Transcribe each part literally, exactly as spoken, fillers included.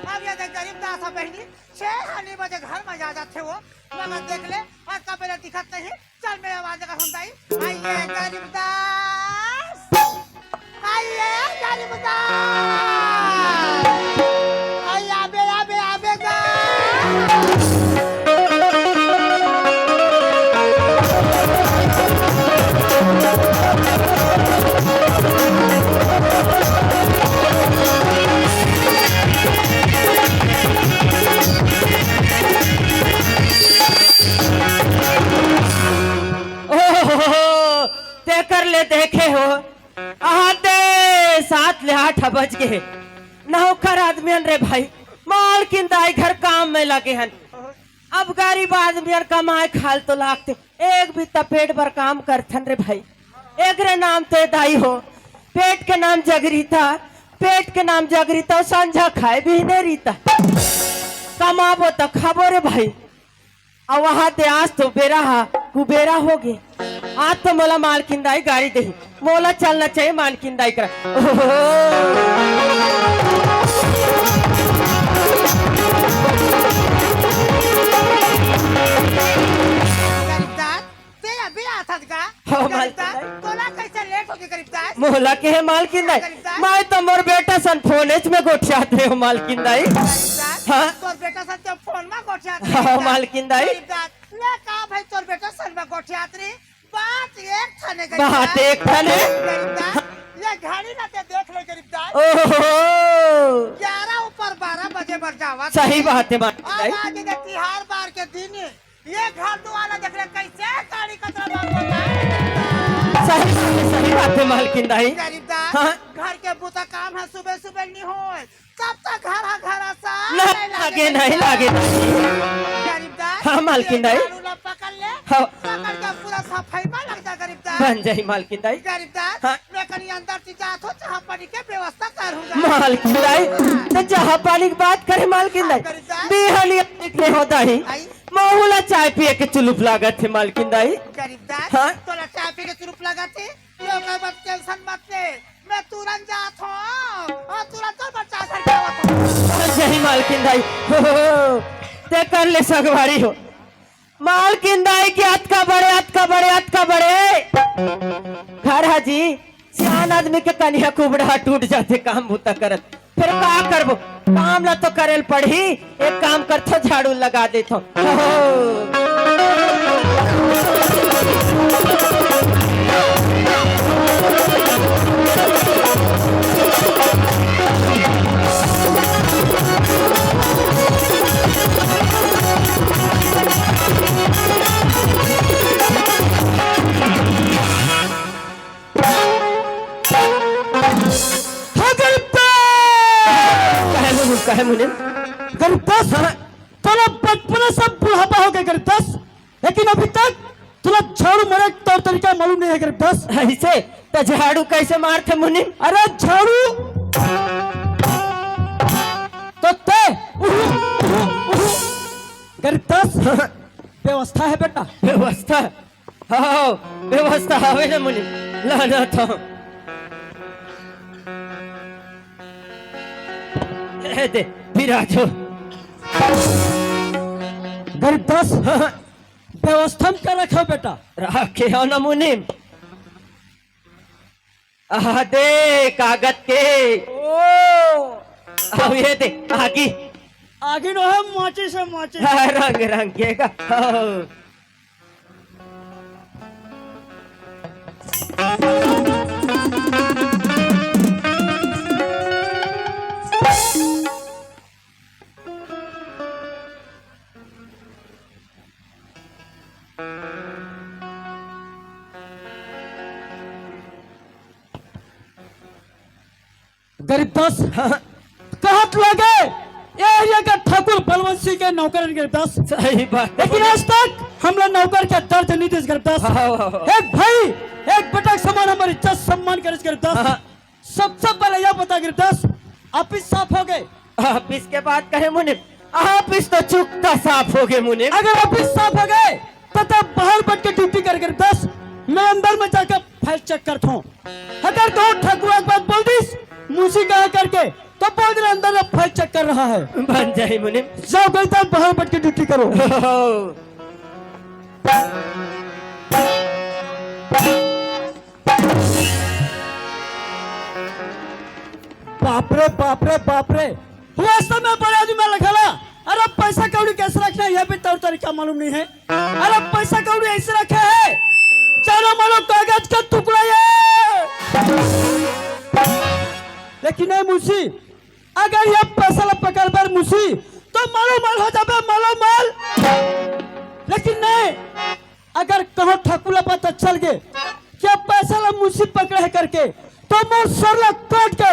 अब ये देख गरीब दास ह बहिनी, छह हाली बजे घर में जा जाथे वो, मगर देख ले, आज का बेरा दिखत नहीं। चल मेरे आवाज का सुनता ही, आइए गरीब दास, आइए गरीब दास, आइए, आबे, आबे, आबे दास। ओहो, तेकर ले देखे हो, आते सात ले आठ बज गे हे। नौकर आदमी हन रे भाई, मालकिन दाई घर काम में लगे हन। अब गरीब आदमी हन कमाए खाल तो लागथे, एक भी त पेट बर काम करथन रे भाई। एकरे नाम ते दाई हो, पेट के नाम जगरीता, पेट के नाम जगरीता, संझा खाए भी नहीं रीता। कमाबो त खाबो रे भाई। अउ वहां ते आज तो बेरा हा कुबेरा हो गे। आज तो मोला मालकिन दाई गारी देही, मोला चलना चाहिए मालकिन दाई करा। ओहो। गरीब दास, ते अभी आथस का? हो, गरीब दास, मालकिन दाई। तोला कैसे लेट हो गया गरीब दास? मोला के हे मालकिन दाई? गरीब दास। मैं तो मोर बेटा सन फोनेच में गोठियात रहे हो मालकिन दाई। गरीब दास, हाँ? तोर बेटा सन तो फोन में गोठियात रहे हाँ, गरीब दास। मालकिन दाई। गरीब दास, ले का भाई तोर बेटा सन में गोठियात रही? बात एक ठने गरीब बात दास। एक ठने। गरीब दास, ये घड़ी ना ते देख ले गरीब दास। ओहो। ग्यारह ऊपर बारह बजे बर जावत सही हे। बात है, मालकिन अब दाई। आज के तिहार बार के दिन ये घर दुआर ला देख ले कैसे गाड़ी कचरा बार होता है। सही बात है, सही बात है, मालकिन दाई। गरीब दास, हाँ। घर के बुता काम है सुबह सुबह नहीं होए। कब तक घर हा घर आसा ना, नहीं लागे, लागे नहीं लागे। गरीब दास, हाँ, मालकिन ये दाई। झाड़ू ला पकड़ ले, हाँ। पकड़ के पूरा सफाई में लग जा गरीब दास। बन जाही मालकिन दाई। गरीब दास, हाँ। मैं कहीं अंदर से जात हो, चाह पानी के व्यवस्था करूंगा। मालकिन दाई, हाँ। तो चाह पानी की बात करे मालकिन दाई। गरीब दास। बिहानी निकले हो दाई। आई। महू ला चाय पिए के चुलुप लागत हे मालकिन दाई। गरीब दास, हाँ। तोला चाय पिए के चुलुप लागत हे, ये ओकर बाद टेंशन मत ले। मैं तुरंत जात हूँ और तुरंत तोर बच्चा घर के आवत हूँ। जय मालकिन दाई। हो, हो, हो। ते कर ले सगवारी हो। मालकिन दाई के अतका बड़े, अतका बड़े, अतका बड़े घर हा जी, सियान आदमी के कनिहा कुबड़ा टूट जाथे काम बूता करत। फिर का करबो? काम ला तो करे ल पड़ही। एक काम करथो, झाड़ू लगा देथो। हाँ, गरीब दास! कहे मुनीम, कहे मुनीम? गरीब दास, हाँ। तोला बचपने से बुढ़ापा हो गया गरीब दास, लेकिन अभी तक तोला झाड़ू मारे के तौर तरीका मालूम नहीं है गरीब दास। ऐसे तो झाड़ू कैसे मारथे मुनीम? अरे झाड़ू तो ते उहु, उहु, उहु। गरीब दास, व्यवस्था है बेटा। व्यवस्था? हाँ, व्यवस्था हवे ना मुनीम, लाना था। ए दे, विराजो। गरीब दास, हाँ, हाँ। व्यवस्था में कर रखा बेटा। रखे हो ना मुनीम। आ दे कागज के। ओ। अब ये दे, आगी। आगी नो है, माचिस है, माचिस। हाँ, रंग, रंग के का। हाँ। गरीब दास, हाँ। कहत लगे, ये एरिया का ठाकुर बलवंत सिंह के नौकर हैं गरीब दास। सही बात। लेकिन आज तक हमला नौकर का दर्जा नहीं दिस गरीब दास। हाँ, हाँ, हाँ। एक भाई, एक बेटा के समान हमारी इज्जत सम्मान करिस गरीब दास। हाँ। सबसे पहले यह बता गरीब दास, ऑफिस साफ हो गए? ऑफिस के बात कहे मुनीम, ऑफिस तो चुकता साफ हो गए मुनीम। अगर ऑफिस साफ हो गए तो तब बाहर बैठ के ड्यूटी कर गरीब दास, मैं अंदर में जाकर फाइल चेक करता हूँ। अगर तो ठकुआ एक बात बोल दिस, मुंशी कहा करके तो बोल दे, अंदर में फाइल चेक कर रहा है। बन जाए मुनीम। जाओ गणित, बाहर बैठ के ड्यूटी करो। बाप रे, बाप रे, बाप रे। वास्तव में बड़े आदमी में लखला। अरे पैसा कौड़ी कैसे रखना है, यह भी तौर तरीका मालूम नहीं है। अरे पैसा कौड़ी ऐसे रखे है, जानो मानो कागज का टुकड़ा है। लेकिन नहीं मुंशी, अगर ये पैसा ला पकड़ बर मुंशी, तो मालो माल हो जाबे, मालो माल। लेकिन नहीं, अगर कहो ठाकुर ला पता चल गे कि अब पैसा ला मुंशी पकड़े है करके, तो मोर सर ला काट के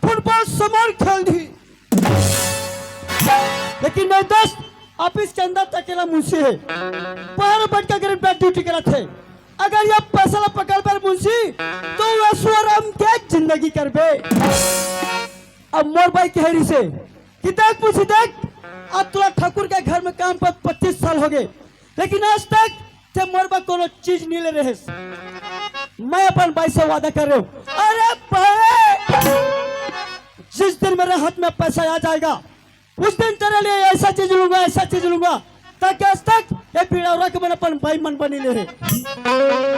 फुटबॉल समान खेल दी। लेकिन नहीं दोस्त, ऑफिस के अंदर तक अकेला मुंशी है, बाहर बैठ के गरीब का ड्यूटी करत है। अगर ये पैसा ला पकड़ बर मुंशी, तो ऐशो आराम के जिंदगी करबे। अब मोर बाई कहे रहिसे कि देख मुंशी देख, अब तोला ठाकुर के घर में काम पर पच्चीस साल हो गए, लेकिन आज तक ते मोर बर कोनो चीज नहीं ले रहे। मैं अपन बाई से वादा कर रहे हूँ। अरे भाई, जिस दिन मेरे हाथ में पैसा आ जाएगा, उस दिन तेरे लिए ऐसा चीज लूंगा, ऐसा चीज लूंगा, ताकि आज तक ये भिड़ौरा के मन अपन बाई मन बनी ले है।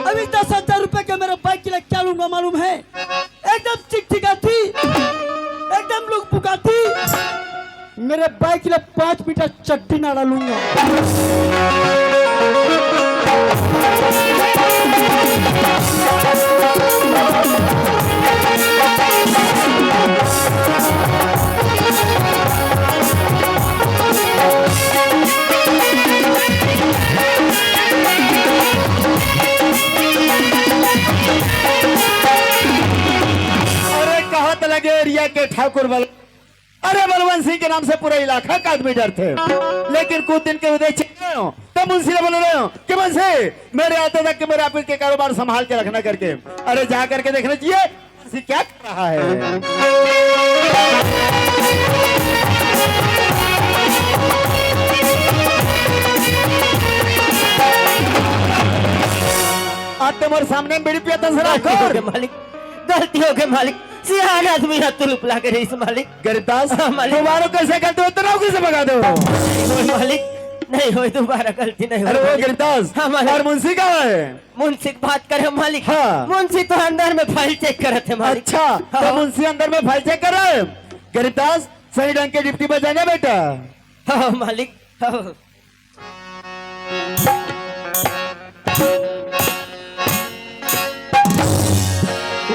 अभी दस हजार रुपए के मेरे बाई के लिए क्या लूंगा मालूम है? एकदम चिकचिका थी, एकदम लुकपुका थी। मेरे बाई के लिए पाँच मीटर चड्डी नाड़ा लूंगा। अरे कहत लगे एरिया के ठाकुर बल-, अरे बलवंत सिंह के नाम से पूरा इलाका का आदमी डरते हैं। लेकिन कुछ दिन के उदय छिप गए हो, तो मुंशी ने बोल रहे हो कि मुंशी, मेरे आते तक कि मेरे ऑफिस के कारोबार संभाल के रखना करके। अरे जा करके देखना चाहिए, मुंशी क्या कर रहा है। आज तुम्हारे सामने बीड़ी पिया था, गलती हो गई मालिक, गलती हो गई मालिक। सियान आदमी ह तुलुप लागे रहिस मालिक। गरीबदास, हाँ, मालिक। दोबारा कैसे गलती हो, इतना कैसे भगा दो? नहीं होय मालिक, नहीं होय, दोबारा गलती नहीं होय अरे वो मालिक। गरीबदास, हाँ, मालिक। और मुंशी कहाँ है? मुंशी की बात करे मालिक। हाँ। मुंशी तो अंदर में फाइल चेक करत है मालिक। अच्छा, तो हाँ। मुंशी अंदर में फाइल चेक कर रहे हैं। गरीबदास, सही ढंग के ड्यूटी बजाना बेटा। हाँ, मालिक। हाँ।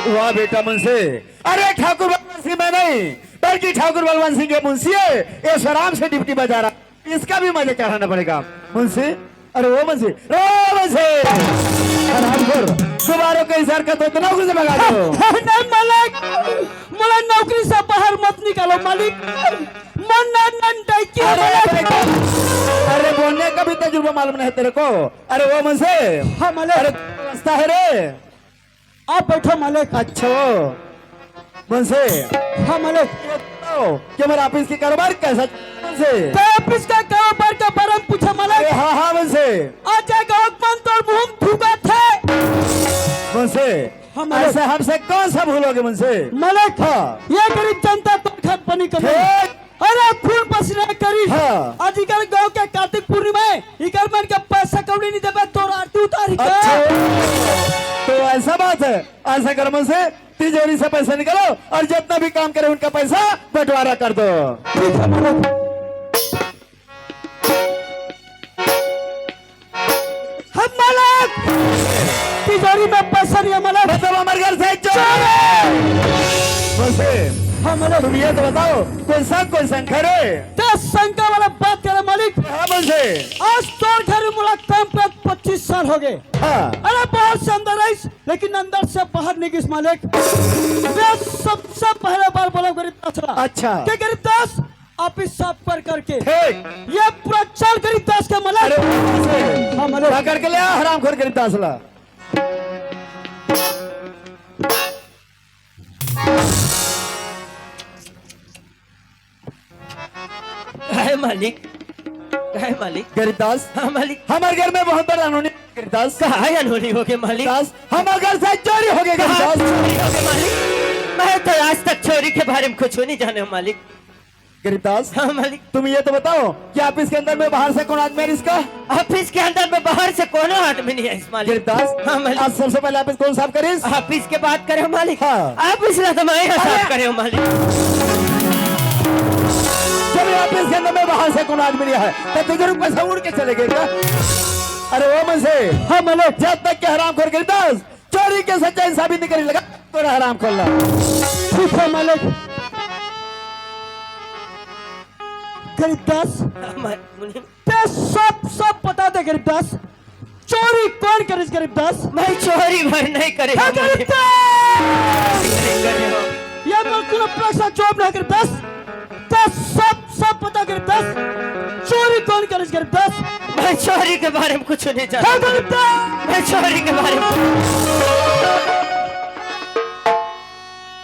वाह बेटा मुंशी, अरे ठाकुर बलवंत सिंह मैं नहीं, बल्कि ठाकुर बलवंत सिंह ये मुंशी है, ये आराम से ड्यूटी बजा रहा, इसका भी मजा चढ़ाना पड़ेगा मुंशी। अरे वो मुंशी, ओ मुंशी, हरामखोर, दोबारा कोई हरकत हो तो नौकरी से भगा दो। नहीं मालिक, मोला नौकरी से बाहर मत निकालो मालिक। मन ना नन डाइकी है अरे, मालिक। अरे, अरे, बोलने का भी तजुर्बा मालूम नहीं तेरे को। अरे, वो मुंशी। हाँ, मालिक। अरे, रास्ता है रे। आप बैठो, मालिक। अच्छा, वो मुंशी। हाँ, मालिक। ये बताओ कि हमारे ऑफिस के कारोबार कैसा चल रहा है, मुंशी? तो ऑफिस का कारोबार के बारे में पूछा, मालिक। अरे, हाँ, हाँ, मुंशी। आज जाएगा हुक्मन तो मुंह थूका थे। मुंशी, हाँ, मालिक। ऐसे हमसे कौन सा भूल हो गया, मुंशी? मालिक, हाँ। ये गरीब जनता तो घर बनी कमी। ठीक। अरे खून पसीना करी। हाँ। आजकल गांव के कार्तिक पूर्णिमा है, इकर मन के पैसा कौड़ी नहीं देबे, तोर आरती उतारी का? अच्छा, तो ऐसा बात है, ऐसा कर मुंशी, तिजोरी से पैसा निकालो और जितना भी काम करे उनका पैसा बंटवारा कर दो। ठीक है मालिक। हम मालिक, तिजोरी में पैसा नहीं है मालिक। मतलब हमारे घर से चोर है। मुंशी, हाँ मालिक। तुम ये तो बताओ, कौन सा, कौन शंकर है? दस शंका वाला बात करे मालिक। हाँ मुंशी। आज तोर घर में मुलाकात पे पच्चीस साल हो गए। हाँ। अरे बाहर से अंदर आइस, लेकिन अंदर से बाहर नहीं गिस मालिक। मैं सबसे पहले बार बोला गरीबदास ला। अच्छा। के गरीबदास, आप ही साफ कर करके ठीक। ये पूरा चाल गरीबदास का मालिक। अरे, हाँ, मालिक। पकड़ के ले आ, हरामखोर गरीबदास ला। है मालिक, है मालिक। गरीबदास। हाँ, मालिक। हमारे घर में बहुत बड़ा अनहोनी, गरीबदास। कहाँ है अनहोनी हो गए, मालिक? दास, हमारे घर से चोरी हो गई, कहाँ गरीबदास। चोरी हो गई, मालिक? मैं तो आज तक चोरी के बारे में कुछ नहीं जाने हो मालिक। गरीबदास, हाँ मालिक। तुम ये तो बताओ कि ऑफिस के अंदर में बाहर से कौन आदमी है इसका? ऑफिस के अंदर में बाहर से कोनो आदमी नहीं है इस मालिक। गरीबदास, हाँ मालिक। आज सबसे पहले ऑफिस कौन साफ करिस? ऑफिस के बात करे हो मालिक। हाँ। ऑफिस ला तो मैं ही साफ अरे! करे हो मालिक। जब ये ऑफिस के अंदर में बाहर से कोनो आदमी नहीं है, तब तो जरूर पैसा उड़ के चले गए क्या? अरे वो मन से, हाँ मालिक। जब तक के हरामखोर गरीबदास चोरी के सच्चाई साबित नहीं करी लगा, तोरा हराम खोल ला। ठीक है मालिक। गरीबदास, हाँ, मालिक, मुनीम। ते सब, सब बता दे गरीबदास। चोरी कौन करिस गरीबदास? मैं चोरी भर नहीं करे हाँ, हूँ, मुनीम। गरीबदास! नहीं करे हो। ये मैं कोनो प्रश्न जवाब नहीं गरीबदास। ते सब, सब पता कर दस, चोरी कौन करे कर दस? मैं चोरी के बारे में कुछ नहीं जानता। हाँ, गरीब दस। मैं चोरी के बारे में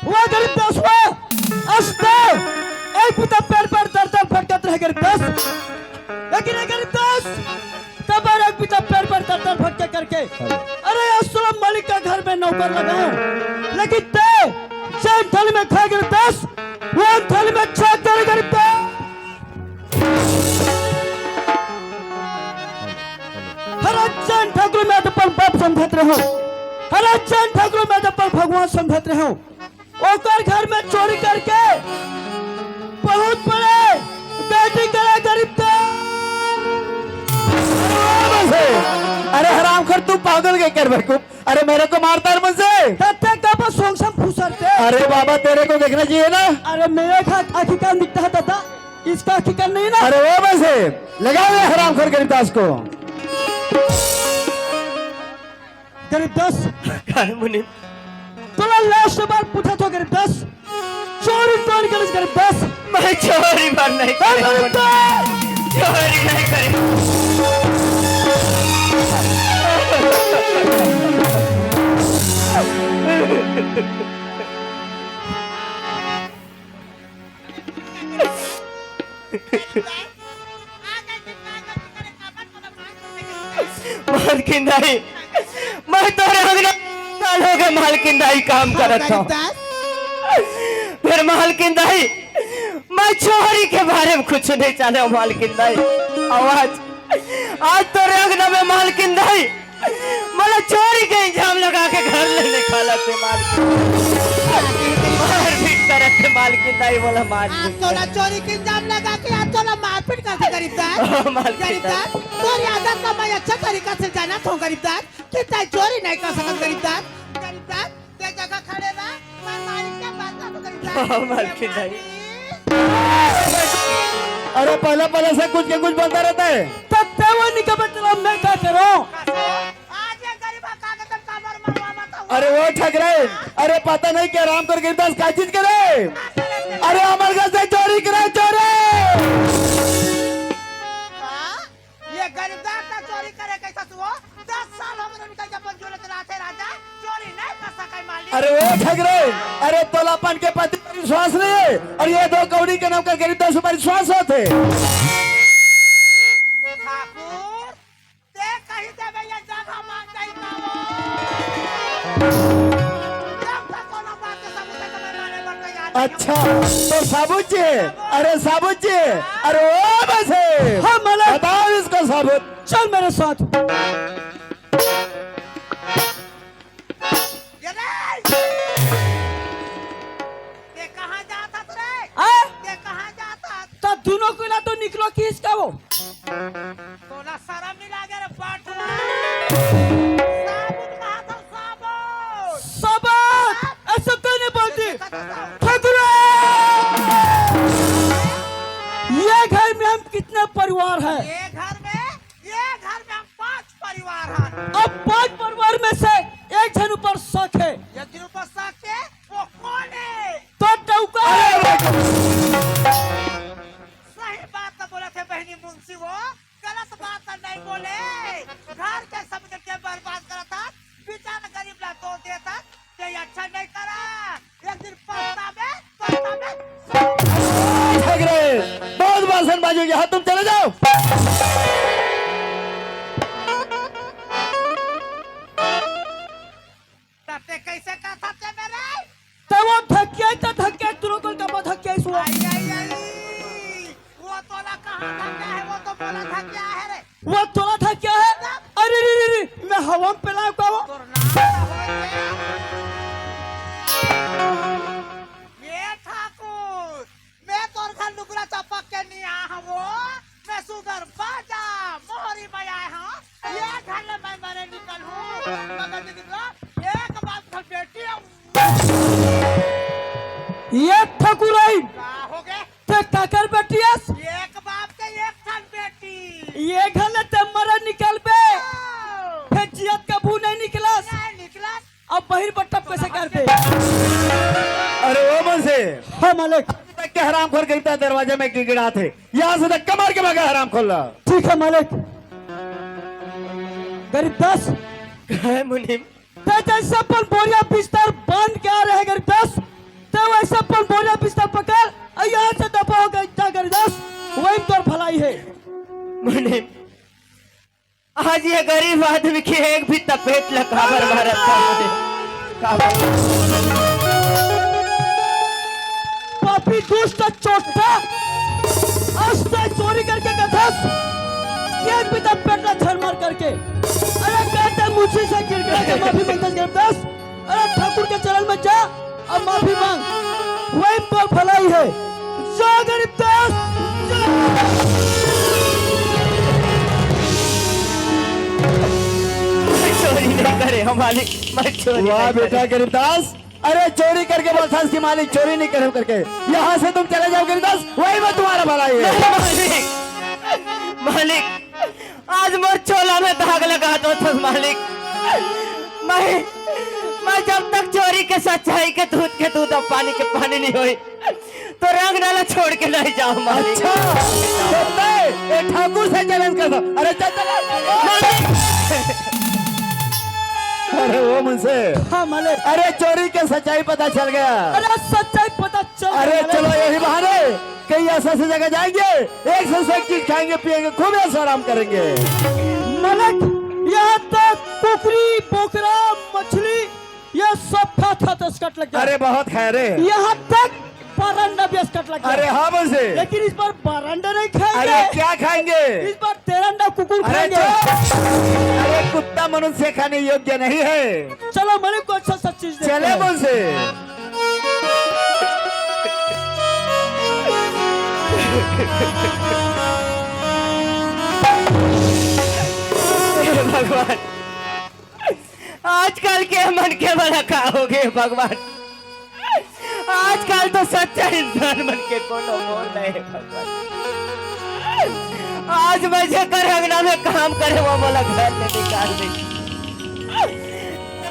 वो गरीब दस हुआ, अस्ते, एक पिता पैर पर तर तर भटकत रहे गरीब दस। लेकिन ये गरीब दस, तब और एक पिता पैर पर तर तर भटके करके, अरे, असलम मलिक का घर में नौकर लगा हूँ, लेकिन ते जौन थाली में खाए गरीब दस, वो थाली में छाक करे गरीब दस। हर जन ठाकुर में अपन बाप समझत रहो, हर जन ठाकुर में अपन भगवान समझत रहो। ओकर घर में चोरी करके बहुत बड़े बेटी करा गरीब दस। अरे हरामखोर, तू पागल के कर बेवकूफ। अरे मेरे को मारता है मुझसे। तत्ते का बस सोंग सम फुसरते। अरे बाबा, तेरे को देखना चाहिए ना। अरे मेरे का आखिर कान दिखता है दादा, इसका आखिर कान नहीं ना। अरे वो बसे, लगाओ ये हरामखोर गरीब दस को। गरीब दस। काय मुनीम? तोला लास्ट बार पूछा तो गरीब दस, चोरी कौन करे गरीब दस? मैं चोरी बार नहीं करे हूँ। चोरी नहीं करे। मालकिन दाई, मैं तोरे अंगना साल हो गए मालकिन दाई काम करत हूँ। फिर मालकिन दाई, मैं चोरी के बारे में कुछ नहीं जाने हूँ मालकिन दाई। आवाज आज तोरे अंगना में मालकिन दाई, मला चोरी के इल्जाम लगा के घर ले निकाला ते मालकिन। मारपीट करत ते मालकिन दाई, मला मार आज तोला चोरी के इल्जाम लगा के आज तोला मारपीट कर दे गरीब दस। हाँ, मालकिन गरीब दस, तोरी आदत का मैं अच्छा तरीका से जानत हूँ गरीब दस, कि तै चोरी नहीं कर सकत गरीब दस। गरीब दस, ते जगह खड़े रह, मैं मालिक के बात ना गरीब दस। हाँ, मालकिन दाई। अरे पहले पहले से कुछ के कुछ बनता रहता है। तब ते वो नहीं कबे तेरा मैं क्या करूँ? आज ये गरीब का कागज का मर मरवा मत हुआ। अरे वो ठग रहे। अरे पता नहीं क्या राम कर गरीब दस का चीज करे। अरे हमारे घर से चोरी करे, चोरी। हाँ? ये गरीब दस का चोरी करे कैसा तू हो? दस साल हमरे निकल के अपन झोला चलाते राजा, चोरी नहीं कर सके मालिक। अरे वो ठग रहे। अरे तोला अपन के पति पर विश्वास नहीं है और ये दो कौड़ी के नौकर गरीब दस पर विश्वास होते। ठाकुर, ते कहीं देवे ये जगह मान जाई पावो। जब तक कोनो बात के सबूत है, तो मैं माने बर तैयार नहीं हूँ। अच्छा, तो साबुत जी, अरे साबुत जी, अरे ओ बसे, हाँ, मालिक। बताओ इसको साबुत। चल मेरे साथ। ये ले। ते कहाँ जाता रे? हाँ? ते कहाँ जाता? तो दोनों को ना तो निकलो किसका वो? तोला शरम नहीं लागे रे बाटला? साबुत कहा था, साबुत? साबुत? ऐसा कोई नहीं बोलती। ठाकुर! ये घर में हम कितने परिवार हैं? ये घर में, ये घर में हम पांच परिवार हैं। अब पांच परिवार में से एक जन ऊपर शक है। एक जन ऊपर शक है, वो कौन है? तो डौका है। सही बात तो बोला थे बहनी मुंशी वो। गलत बात नहीं बोले, घर के सब के बर्बाद करा था, बेचारा गरीब ला दो देता, ये अच्छा नहीं करा। एक दिन पछतावे, पछतावे। ठग रहे, बहुत भाषण बाजी हो गया, हाँ तुम चले जाओ। तब ते कैसे कहा था ते मेरे? तब वो धक्के तो धक्के तुरंत क्या है वो तो बोला था, क्या है रे? वो तोला था क्या है? अरे रे रे रे, मैं हवा में फैलाव का वो। तोर नाम का होय के? ये ठाकुर, मैं तोर घर लुगरा चपक के नहीं आया हूँ वो। मैं सुंदर बाजा मोहरी में आया हूँ। ये घर ले मैं मरे निकल हूँ। मगर लेकिन वो एक बात घर बेटी है। ये ठकुराइन। का हो गए? ते काकर बेटी अस? एक बाप के एक ठन बेटी। ये घर ले ते मरे निकलबे। हाँ। फिर जियत कभू नहीं निकलस। नहीं निकलस। अब बहिर बट्टा पैसे कर दे। अरे ओ मन से। हाँ मालिक। तक के हराम खोर गरीब दास दरवाजे में गिड़गिड़ात हे। यहाँ से तक कमर के बगा हराम खोर ला। ठीक है मालिक। गरीब दास। है मुनीम। ते जैसे अपन बोरिया बिस्तर बांध के आ रहे गरीब दास, ते वैसे अपन बोरिया बिस्तर पकड़, और यहाँ से दफा हो गई जा गरीब दास, वही तोर भलाई है। मुनीम, आज ये गरीब आदमी के एक भी तपेट ल काबर मारत हस? काबर? पापी दुष्ट चोट्टा, अस ते चोरी करके कथस, एक भी तपेट ल झरमर करके। अरे कहते मुझे से गिड़गिड़ा के माफी मांगता गरीब दास। अरे ठाकुर के चरण में जा, अब माफी मांग, वही तो भलाई है। जा गरीब दास, जा। मैं चोरी नहीं करे हूँ मालिक, मैं चोरी वाह नहीं करे। बेटा गरीब दास, अरे चोरी करके बोलता है कि मालिक चोरी नहीं करे हूँ करके। यहाँ से तुम चले जाओ गरीब दास, वही में तुम्हारा भलाई है। नहीं मालिक, मालिक, आज मोर चोला में दाग लगा दो तो मालिक, मैं, मैं जब तक चोरी के सच्चाई के दूध के दूध और पानी के पानी नहीं होई, तो रंग नाला छोड़ के नहीं जाओ मालिक। अच्छा, तो तय, ए ठाकुर से चैलेंज कर दो। अरे चल, चल। मालिक। अरे ओ मुंशी। हाँ मालिक। अरे चोरी के सच्चाई पता चल गया। अरे सच्चाई पता चल अरे गया। चलो यही बहाने कहीं ऐसा ऐसी जगह जाएंगे, एक से एक चीज खाएंगे पिएंगे, खूब ऐश आराम करेंगे। मालिक, यहाँ तक कुकरी, बोकरा, मछली, ये सब खा खा के असकट लग गया। अरे बहुत खाए रे। यहाँ तक बरंडा भी असकट लग गया। अरे हाँ मुंशी। लेकिन इस बार बरंडा नहीं खाएंगे। अरे क्या खाएंगे? इस बार तेरंडा कुकुर अरे खाएंगे। चुप। अरे कुत्ता मनुष्य खाने योग्य नहीं है। चलो मालिक, कोई अच्छा सा चीज देखते चले हैं। मुंशी। हे भगवान, आजकल के मन के मन का हो गए भगवान। आजकल तो सच्चा इंसान मन के कोनो मोल नहीं हे भगवान। आज मैं जेकर अंगना में काम करे वो मोला घर से निकाल दे।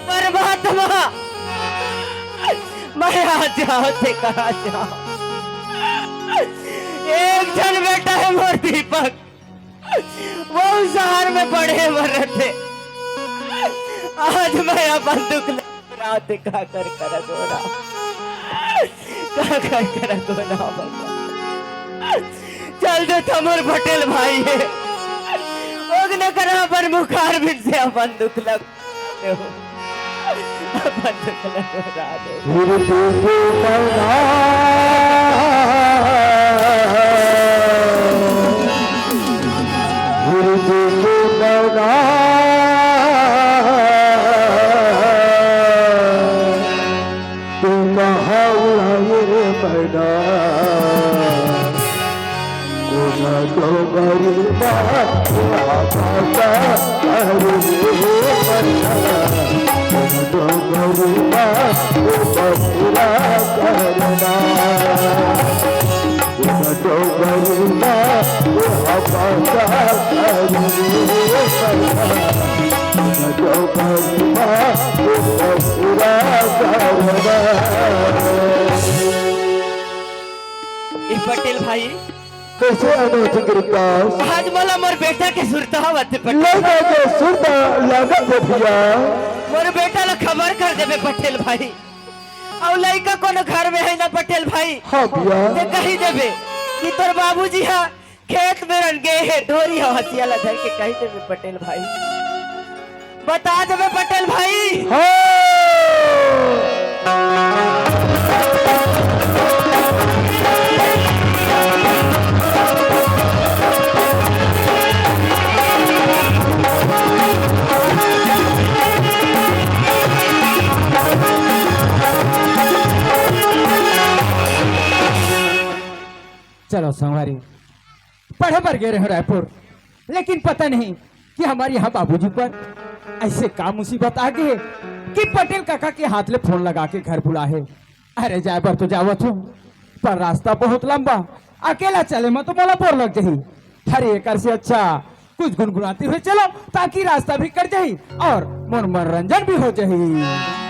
परमात्मा, मैं आ जाओ, ते कहा जाओ। एक जन बेटा है मोर दीपक, वो शहर में पढ़े बर रथे। आज मैं अपन दुख ले रहा हूँ, ते का कर कर दो रहा, का कर कर दो रहा बाबा। चल दे तमर पटेल भाई है, ओगने करा अपन मुखार बिन से अपन दुख लग। ए पटेल भाई, कैसे अनोखे गिरदास? आज मोला मोर बेटा के सुरता आवत हे पटेल। लइका के सुरता लागत हे भैया। मोर बेटा ला खबर कर देबे पटेल भाई। अउ लइका कोनो घर में हे ना पटेल भाई। हाँ भैया। ते कही देबे कि तोर बाबूजी हा खेत में रन गए हे, ढोरी हा हसिया ला धर के कही देबे पटेल भाई। बता देबे पटेल भाई। हाँ। संगवारी, पढ़े बर गे रहे रायपुर, लेकिन पता नहीं कि हमर यहाँ बाबूजी पर ऐसे का मुसीबत आ गे कि पटेल काका के हाथ ले फोन लगा के घर बुला हे। अरे, जाए बर तो जावत हूँ, पर रास्ता बहुत लंबा, अकेला चले म तो मोला बोर लग जाही। अरे, एकर से अच्छा कुछ गुनगुनाते हुए चलो, ताकि रास्ता भी कट जाही और मनोरंजन भी हो जाही।